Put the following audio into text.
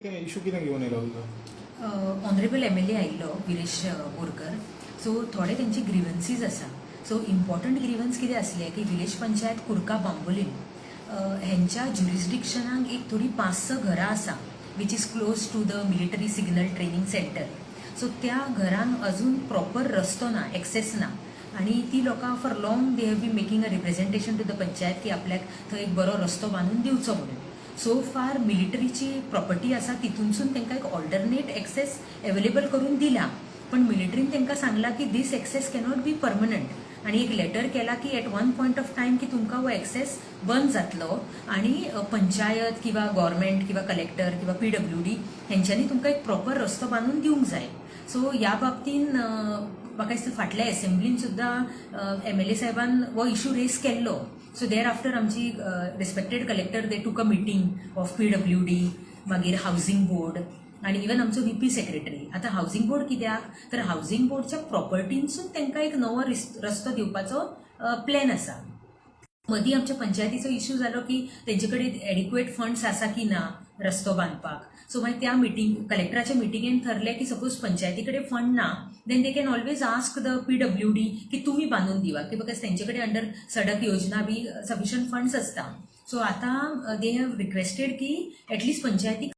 Issue कितें घेवन येयला तुका? ऑनरेबल एमएलए आयिल्लो विरेश बोरकर. सो थोडे तेंचे ग्रिवन्सीज आसा. सो इम्पॉर्टंट ग्रिवन्स कितें आसलें की विलेज पंचायत कुर्का बांबोलीम हेंच्या ज्युरिस्डिक्शनाक एक थोडी पांच स घरां आसा, which is close to the military signal training centre. So त्या घरांक अजून प्रॉपर रस्तो ना, एक्सेस ना आनी ती लोकां for long they have been making a representation to the panchayat की आपल्याक थंय एक बरो रस्तो बांदून दिवचो म्हणून. सो फार मिलिटरीची प्रॉपर्टी आसा, तितूनसून तांकां एक ऑल्टरनेट एक्सेस अवेलेबल करून दिला, पण मिलिटरीन तांकां सांगला की these access cannot be permanent आणि एक लेटर केला की at one point of time की तुमकां हो एक्सेस बंद जातलो आणि पंचायत किंवा गव्हर्मेंट किंवा कलेक्टर किंवा पीडब्ल्यूडी हेंच्यांनी तुमकां एक प्रॉपर रस्तो बांदून दिवंक जाय. सो ह्या बाबतीन म्हाका दिसता फाटल्या एसेंब्लीन सुद्दां एमएलए साहेबान हो इशू रेस केल्लो. सो there after आमची respected collector, they took a meeting of PWD, मागीर हावजींग बोर्ड आणि इवन आमचो व्हीपी सेक्रेटरी. आतां हावजींग बोर्ड कित्याक, तर हावजींग बोर्डच्या प्रॉपर्टीनसून तांकां एक नवो रस्तो दिवपाचो प्लॅन आसा. मदीं आमच्या पंचायतीचो इश्यू जालो की तेंचे कडेन एडिक्वेट फंड्स आसा की ना रस्तो बांदपाक. सो मागीर त्या मिटींग, कलेक्टराच्या मिटिंगेन ठरलें की सपोज पंचायती कडेन फंड ना, then they can always ask the PWD की तुमी बांदून दिवा की, because तेंचे कडेन अंडर सडक योजना बी सफिशियंट फंड्स आसता. सो आतां they have requested की एटलिस्ट पंचायतीक